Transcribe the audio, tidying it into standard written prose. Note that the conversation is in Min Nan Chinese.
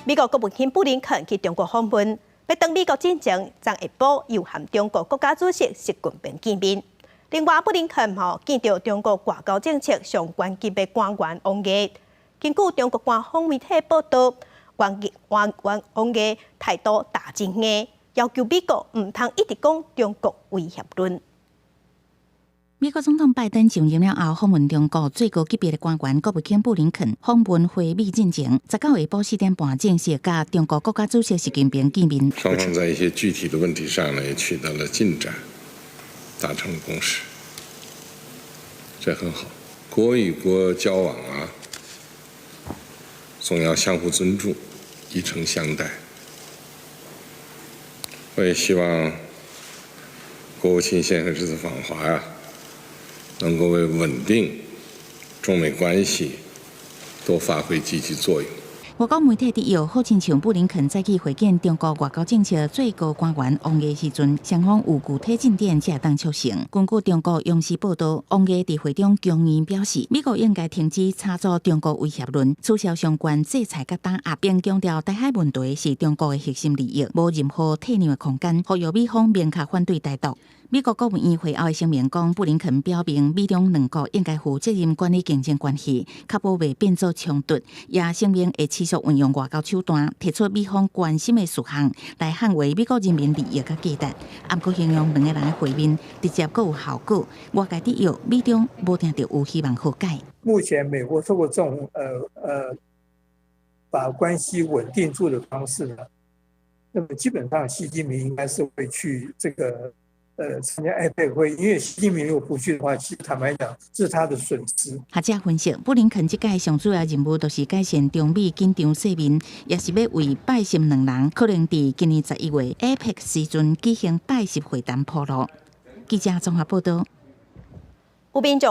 美國國務卿布林肯去中國訪問，欲轉美國進前，昨下晡又和中國國家主席習近平見面。另外，布林肯吼見著中國外交政策上懸級的官員王毅。根據中國官方媒體報道，王毅王王王毅態度彈真硬，要求美國毋通一直講中國威脅論。美國總統拜登上任了後，訪問中國最高級別的官員國務卿布林肯訪問回美進前，19下晡4點半正式佮中國國家主席習近平見面。雙方在一些具體的問題上呢，也取得了進展，達成了共識，這很好。國與國交往啊，總要相互尊重，以誠相待。我也希望國務卿先生這次訪華啊，能夠為穩定中美關係多發揮積極作用。外國媒體指好親像布林肯再去會見中國外交政策最高官員王毅時陣，雙方有具體進展才會當促成。根據中國央視報道，王毅佇會中強硬表示，美國應該停止炒作中國威脅論，取消相關制裁佮打壓，並強調台海問題是中國的核心利益，無任何退讓的空間，呼籲美方明確反對台獨。美國國務院會後的聲明講，布林肯表明美中兩國應該負責任管理競爭關係，確保袂變做衝突，也聲明會持續運用外交手段，提出美方關心的事項，來捍衛美國人民利益佮價值。毋過形容兩个人的會面直接閣有效果，外界質疑美中無定著有希望和解。目前美國透過這種把關係穩定住的方式呢，那麼基本上習近平應該是會去這個參加 APEC 會，因為習近平如果不去的話，其實坦白講，這是他的損失。學者分析，布林肯這屆上主要任務就是改善中美緊張勢面，也是欲為拜習兩人可能佇今年11月 APEC 時陣舉行拜習會談鋪路。記者綜合報道。有民眾。